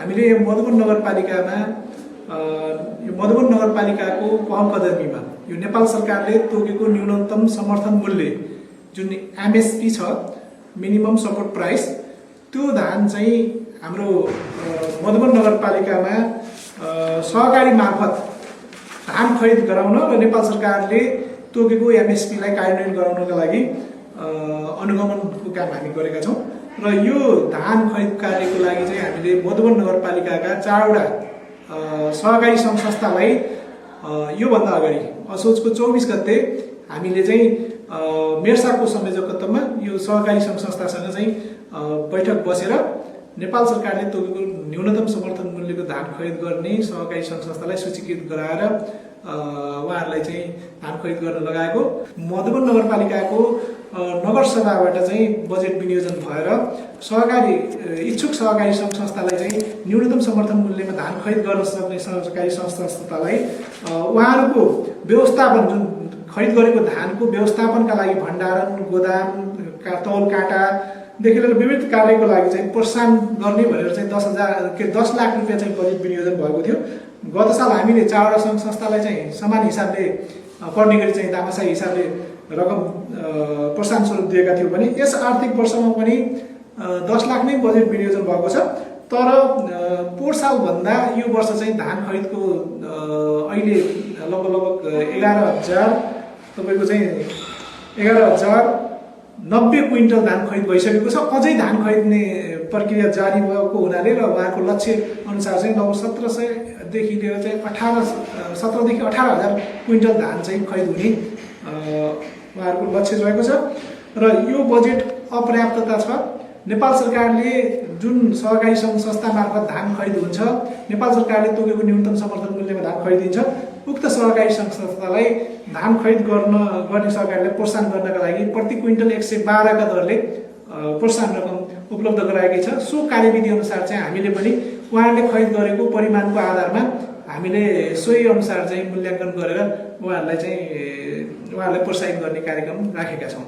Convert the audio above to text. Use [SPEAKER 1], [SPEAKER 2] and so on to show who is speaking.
[SPEAKER 1] हामीले मधुवन नगरपालिकामा यो मधुवन नगरपालिकाको पहल कदमीमा यो नेपाल सरकारले तोकेको न्यूनतम समर्थन मूल्य जुन एमएसपी छ, मिनिमम सपोर्ट प्राइस, त्यो धान चाहिँ हाम्रो मधुवन नगरपालिकामा सहकारी मार्फत धान खरिद गराउन र नेपाल सरकारले तोकेको एमएसपीलाई कार्यान्वयन गराउनका लागि अनुगमनको काम हामी गरेका छौँ। र यो धान खरिद कार्यको लागि चाहिँ हामीले मधुवन नगरपालिकाका 4वटा सहकारी सङ्घ संस्थालाई योभन्दा अगाडि असोजको 24 गते हामीले चाहिँ मेर्साको संयोजकत्वमा यो सहकारी सङ्घ संस्थासँग चाहिँ बैठक बसेर नेपाल सरकारले तोकेको न्यूनतम समर्थन मूल्यको धान खरिद गर्ने सहकारी सङ्घ संस्थालाई सूचीकृत गराएर उहाँहरूलाई चाहिँ धान खरिद गर्न लगाएको। मधुवन नगरपालिकाको नगरसभाबाट चाहिँ बजेट विनियोजन भएर सहकारी इच्छुक सहकारी सङ्घ संस्थालाई चाहिँ न्यूनतम समर्थन मूल्यमा धान खरिद गर्न सक्ने सहकारी सङ्घ संस्थालाई उहाँहरूको व्यवस्थापन, जुन खरिद गरेको धानको व्यवस्थापनका लागि भण्डारण, गोदाम, तौल काँटादेखि लिएर विविध कार्यको लागि चाहिँ प्रोत्साहन गर्ने भनेर चाहिँ 10 लाख रुपियाँ चाहिँ बजेट विनियोजन भएको थियो। गत साल हामीले 4वटा सङ्घ संस्थालाई चाहिँ समान हिसाबले पर्ने गरी चाहिँ दामासाही हिसाबले रकम प्रोत्साहन स्वरूप दिएका थियौँ भने यस आर्थिक वर्षमा पनि 10 लाख नै बजेट विनियोजन भएको छ। तर पोहोर सालभन्दा यो वर्ष चाहिँ धान खरिदको अहिले लगभग 11,000 तपाईँको चाहिँ 11,090 क्विन्टल धान खरिद भइसकेको छ। अझै धान खरिद्ने प्रक्रिया जारी भएको हुनाले र उहाँको लक्ष्य अनुसार चाहिँ लगभग 1700देखि लिएर चाहिँ 17देखि 18,000 क्विन्टल धान चाहिँ खरिद हुने उहाँहरूको लक्ष्य रहेको छ। र यो बजेट अपर्याप्तता छ। नेपाल सरकारले जुन सहकारी सङ्घ संस्था मार्फत धान खरिद हुन्छ, नेपाल सरकारले तोकेको न्यूनतम समर्थन मूल्यमा धान खरिदिन्छ। उक्त सहकारी सङ्घ संस्थालाई धान खरिद गर्ने सहकारीलाई प्रोत्साहन गर्नका लागि प्रति क्विन्टल 112 का दरले प्रोत्साहन रकम उपलब्ध गराएकै छ। सो कार्यविधि अनुसार चाहिँ हामीले पनि उहाँहरूले खरिद गरेको परिमाणको आधारमा हामीले सोही अनुसार चाहिँ मूल्याङ्कन गरेर उहाँहरूलाई प्रोत्साहित गर्ने कार्यक्रम राखेका छौँ।